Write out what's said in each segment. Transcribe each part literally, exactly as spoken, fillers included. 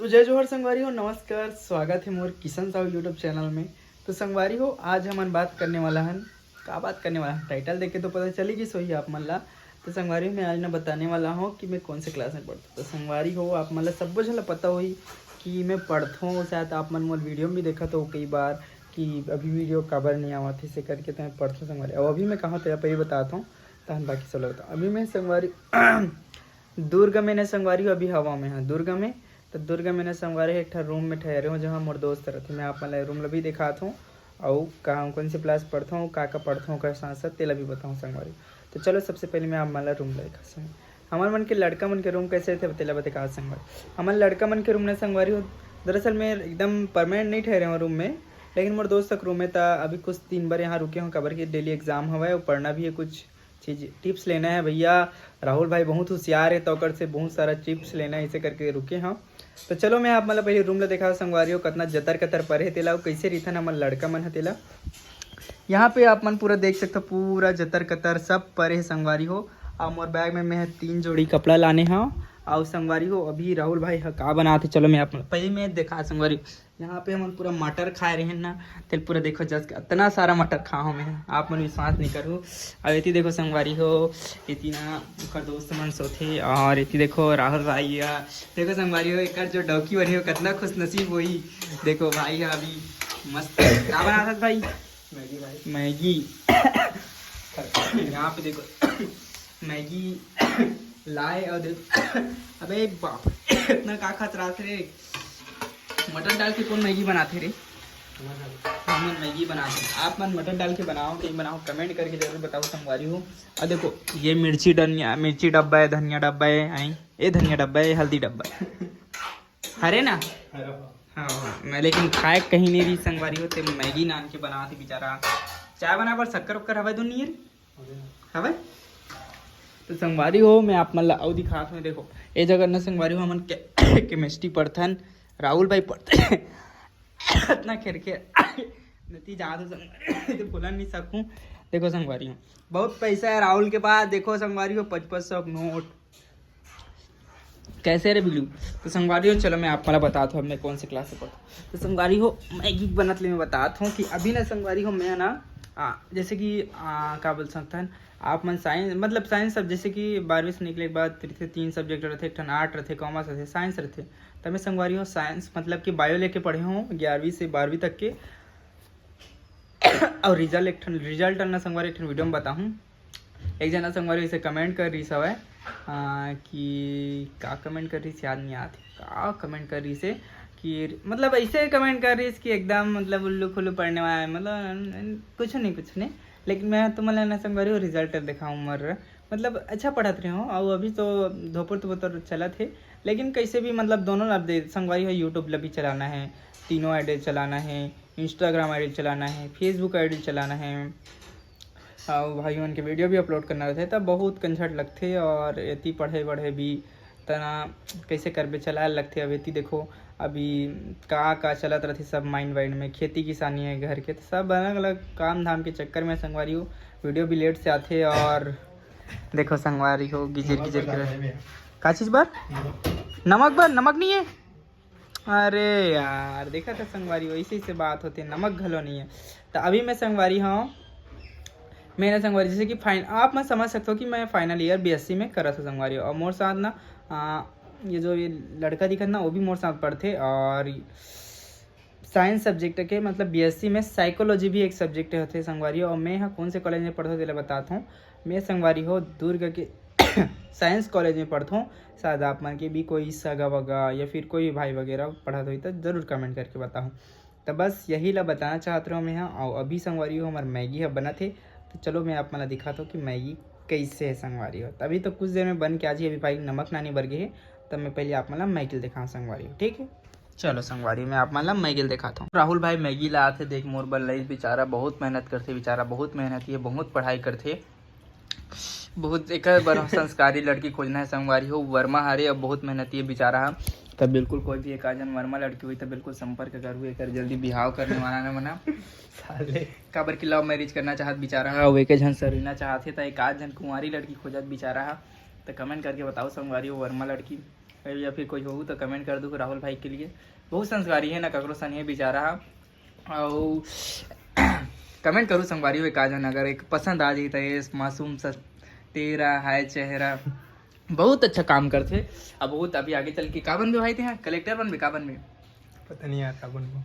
तो जय जोहार संगवारी हो, नमस्कार, स्वागत है मोर किशन साहू YouTube चैनल में। तो संगवारी हो, आज हमन बात करने वाला हन, का बात करने वाला हन, टाइटल देख के तो पता चली गिस होही आप मन ला। तो संगवारी हो, मैं आज ना बताने वाला हूँ कि मैं कौन से क्लास में पढ़ता हूँ। तो संगवारी हो, आप मन ला सब्बो झन ला पता होही कि मैं पढ़थों, शायद आप मन मोर वीडियो में भी देखत हो कई बार कि अभी वीडियो काबर नहीं आवत हे, इसे करके तो मैं पढ़थों संगवारी। अब अभी मैं कहाँ, तो आप ये बताता हूँ, तहन बाकी सब ला बताओ। अभी मैं संगवारी दुर्ग में ना संगवारी हो, अभी हवा में, हाँ, दुर्ग में। तो दुर्ग में ना संगवारी एक ठा रूम में ठहरे हो, जहाँ मोर दोस्त रहते। मैं आप मन ला रूम ला भी दिखात हूँ, अउ कहाँ, कौन से क्लास पढ़ता हूँ, का का पढ़ता हूँ, ओकर साथ साथ तेला भी बताऊँ संगवारी। तो चलो, सबसे पहले मैं आप मन ला रूम ला दिखा संग। हमर मन के लड़का मन के रूम कैसे थे, तेला बता का संगवारी। हमर लड़का मन के रूम ना संगवारी हो, दरअसल मैं एकदम परमानेंट नहीं ठहरे हूँ रूम में, लेकिन मोर दोस्त तक रूम में था। अभी कुछ दिन भर यहाँ रुके हूँ, काबर कि डेली एग्जाम हवय और पढ़ना भी है, कुछ चीज टिप्स लेना है भैया। राहुल भाई बहुत होशियार है, तो ओकर से बहुत सारा टिप्स लेना है, इसे करके रुके हूँ। तो चलो, मैं आप मन ला पहले रूम ला देखा संगवारी हो, कितना जतर कतर परे हे तेला, अउ कैसे रिथन हमर लड़का मन ह तेला। यहाँ पे आप मन पूरा देख सकते हो, पूरा जतर कतर सब परे हे संगवारी हो। अउ मोर बैग में मैं तीन जोड़ी कपड़ा लाने हव। अउ संगवारी हो, अभी राहुल भाई ह का बनात हे, चलो मैं आप मन पहले मैं देखा संगवारी। यहाँ पे हमन पूरा मटर खाए रहेन ना, तेल पूरा देखो जस इतना सारा मटर खा हूँ मैं, आप मन विश्वास नहीं करू। अब एती देखो संगवारी हो, एती ना ओकर दोस्त मन सोथे, और एती देखो राहुल भाई या, देखो संगवारी हो, एकर जो डौकी बने हो, कितना खुश नसीब होही। देखो भाई ह अभी मस्त का बनात हस भाई? मैगी भाई। मैगी। यहाँ पे देखो मैगी लाए और देखो अबे बाप, इतना का खात रहत रे? मटर डाल के कौन मैगी बनाते रे? हमन मैगी बनाते हैं। आप मन मटर डाल के बनाओ, कहीं बनाओ, कमेंट करके जरूर बताओ संगवारी हो। और देखो, ये मिर्ची धनिया, मिर्ची डब्बा है, धनिया डब्बा है, आई, ये धनिया डब्बा है, हल्दी डब्बा है। हरे ना? हाँ, हाँ, मैं लेकिन खाए कहीं नहीं रही संगवारी हो, ते मैगी नान के बनाते बेचारा। चाय बनाए बर शक्कर उक्कर हवय तो नहीं है? हवय? तो संगवारी हो, मैं आप मन ला अउ दिखात हूँ। देखो, ए जगह न संगवारी हो, हमन के-, केमिस्ट्री पढ़थन, राहुल भाई पढ़थे। इतना खेर खेर नती जात हो संगवारी, तो बोला नहीं सकूँ। देखो संगवारी हो, बहुत पैसा है राहुल के पास। देखो संगवारी हो, पच पच सौ नोट। कैसे रे बिल्लू? तो संगवारी हो, चलो मैं आप मन ला बतात हूँ, अब मैं कौन से क्लास से पढ़ता हूँ। तो संगवारी हो, मैगी बनत ले मैं बतात हूँ कि अभी ना संगवारी हो, मैं ना, आ, जैसे कि, आ, का बोल सकथन आप मन, साइंस, मतलब साइंस सब, जैसे कि बारहवीं से निकले के बाद रहिथे, तीन सब्जेक्ट रहथे, एक ठन आर्ट रहथे, कॉमर्स रहथे, साइंस रहथे। त मैं संगवारी हो, साइंस मतलब कि बायो लेके पढ़े हूँ ग्यारहवीं से बारहवीं तक के। और रिजल्ट, एक ठन रिजल्ट ना संगवारी एक ठन वीडियो में बताहूँ। एक जना संगवारी इसे कमेंट कर रही हवय, आ, कि का कमेंट कर रही, याद नहीं आत हे, का कमेंट कर रही से कि मतलब ऐसे कमेंट कर रही कि एकदम मतलब उल्लू खुल्लू पढ़ने वाला है, मतलब कुछ नहीं, कुछ नहीं। लेकिन मैं तुम मन ला ना संगवारी हो रिजल्ट दिखाऊँ मर, मतलब अच्छा पढ़त रहे हो। और अभी तो धोपर तो बोतर चलत है, लेकिन कैसे भी मतलब दोनों ला दे संगवारी हो, यूट्यूब ला भी चलाना है, तीनों आईडी चलाना है, इंस्टाग्राम आईडी चलाना है, फेसबुक आईडी चलाना है, अउ भाई मन के वीडियो भी अपलोड करना रहथे, तब बहुत कंझट लगथे। और एती पढ़े वढ़े भी तना कैसे करबे, चलाए लगथे। अब एती देखो, अभी का का चलत रहथे सब माइंड वाइंड में, खेती किसानी है घर के, तो सब अलग अलग काम धाम के चक्कर में संगवारी हो, वीडियो भी लेट से आथे। और देखो संगवारी हो, गिजर गिजर के रह-, का चीज बर? नमक बर? नमक नहीं है। अरे यार, देखा था संगवारी, वैसे ही से बात होते, नमक घलो नहीं है। तो अभी मैं संगवारी हूँ, मैंने संगवारी, जैसे कि फाइन-, आप मैं समझ सकते हो कि मैं फाइनल ईयर बीएससी में करत हूँ संगवारी, और मोर साथ ना, आ, ये जो ये लड़का दिखत ना, वो भी मोर साथ पढ़थे। और साइंस सब्जेक्ट के, मतलब बीएससी में साइकोलॉजी भी एक सब्जेक्ट होथे संगवारी। और मैं यहाँ कौन से कॉलेज में पढ़ता हूँ, तेला बताता हूँ। मैं संगवारी हो दुर्ग के साइंस कॉलेज में पढ़ता हूँ। शायद आप मन के भी कोई सगा वगा या फिर कोई भी भाई वगैरह पढ़त होही, तो जरूर कमेंट करके बताहूँ। तो बस यही ला बताना चाहत रहो मैं यहाँ। और अभी संगवारी हो, हमार मैगी ह बनत हे, तो चलो मैं आप मन ला दिखाता हूँ कि मैगी कैसे है संगवारी हो। तभी तो कुछ देर में बन के आ जाही। अभी भाई नमक नानी बर गे हे, तब मैं पहले आप मन ला मैगी दिखाऊँ संगवारी हो, ठीक है? चलो संगवारी, मैं आप मन ला मैगी दिखाता हूँ। राहुल भाई मैगी ला आथे, देख मोर बर लइस बेचारा, बहुत मेहनत करथे बेचारा, बहुत मेहनती है, बहुत पढ़ाई करथे। बहुत एकर बर संस्कारी लड़की खोजना है संगवारी हो। वर्मा हरे अब बहुत मेहनती है बेचारा ह। तब बिल्कुल कोई भी एक आध जन वर्मा लड़की हुई तो बिल्कुल संपर्क करू, एकर जल्दी बिहाव करने वाला ना मना। साले। काबर कि लव मैरिज करना चाहत बेचारा ह, अउ एके झन सरीना चाहत हे, त एक आध झन कुंवारी लड़की खोजत बेचारा ह। त कमेंट करके बताओ संगवारी हो, वर्मा लड़की या फिर कोई होहू तो कमेंट कर दू राहुल भाई के लिए। बहुत संस्कारी है ना, ककरो सन है बेचारा हा। अउ कमेंट करू संगवारी हो, का जन अगर एक पसंद आ जाई तो ये मासूम सा तेरा हाय चेहरा बहुत अच्छा काम करथे। अब बहुत अभी आगे चल के का बनबे भाई, तेहा कलेक्टर बनबे, का बनबे? पता नहीं यार, का बनबो।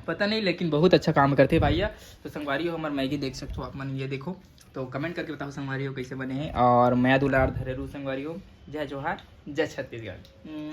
पता नहीं, लेकिन बहुत अच्छा काम करथे भैया। तो संगवारी हो, हमर मैगी देख सकते हो आप मन, ये देखो। तो कमेंट करके बताओ संगवारी हो कैसे बने हैं, और मया दुलार धरे रहू संगवारी हो। जय जोहार, जय छत्तीसगढ़।